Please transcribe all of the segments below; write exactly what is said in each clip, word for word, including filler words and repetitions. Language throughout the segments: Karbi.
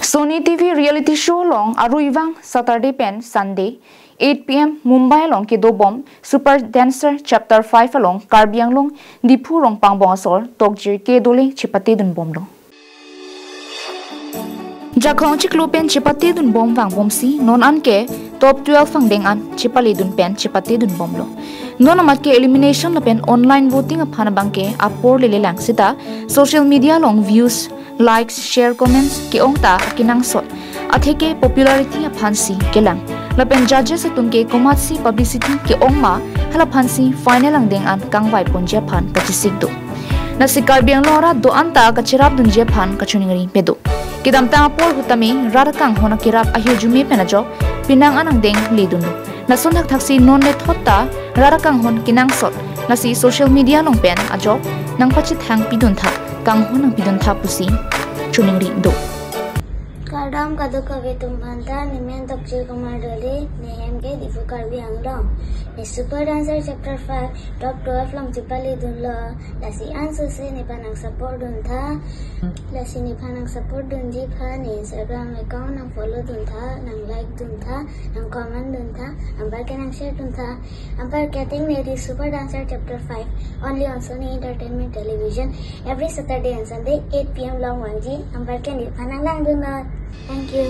Sony T V reality show along arui vang Saturday pen Sunday eight P M Mumbai along kedobom Super Dancer Chapter five along Karbi Anglong Diphu Rongpangbong asor tokjir ke dole chepatedunbomlo. Jakhong chiklo pen chepatedunbom vangbomsi non anke top twelve angdeng an chepaledun pen chepatedunbomlo. Non amat ke elimination lapen online voting aphan abangke apor lelelang seta social media along views, likes, share, comments ke-ong ta akenangsot atheke popularity aphansi kelang. Lapen judges atum ke komatsi publicity ke-ong ma, halaphansi final angdeng an kangvaiponji aphan kachesik do. Lasi Karbi Anglong arat do-an ta kacherapdunji aphan kachiningri pedo. Kedamtang apor ahut tame rat akanghon akerap ahirjume pen ajok penang an angdeng ledunlo. Lason thakthaksi non le thot ta rat akanghon kenangsot. Lasi social media along pen ajok nangpachethang piduntha, kanghon nangpiduntha pusi chiningri do. Kardom kadokave atum aphanta, nemen Tokjir Kumar Doley, nehem ke Diphu Karbi Anglong. Ne Super Dancer Chapter five top twelve along chepaledunlo, lasi ansose nephan nang support duntha, lasi nephan nang support dunji aphan ne Instagram account nang follow duntha, nang like duntha, nang comment duntha, anparke nang share duntha, anparke ateng ne ri Super Dancer Chapter five, only on Sony Entertainment Television, every Saturday and Sunday, eight P M along vangji, anparke nephan nang langdunnon. Thank you.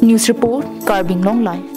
News report, Karbi Anglong Live.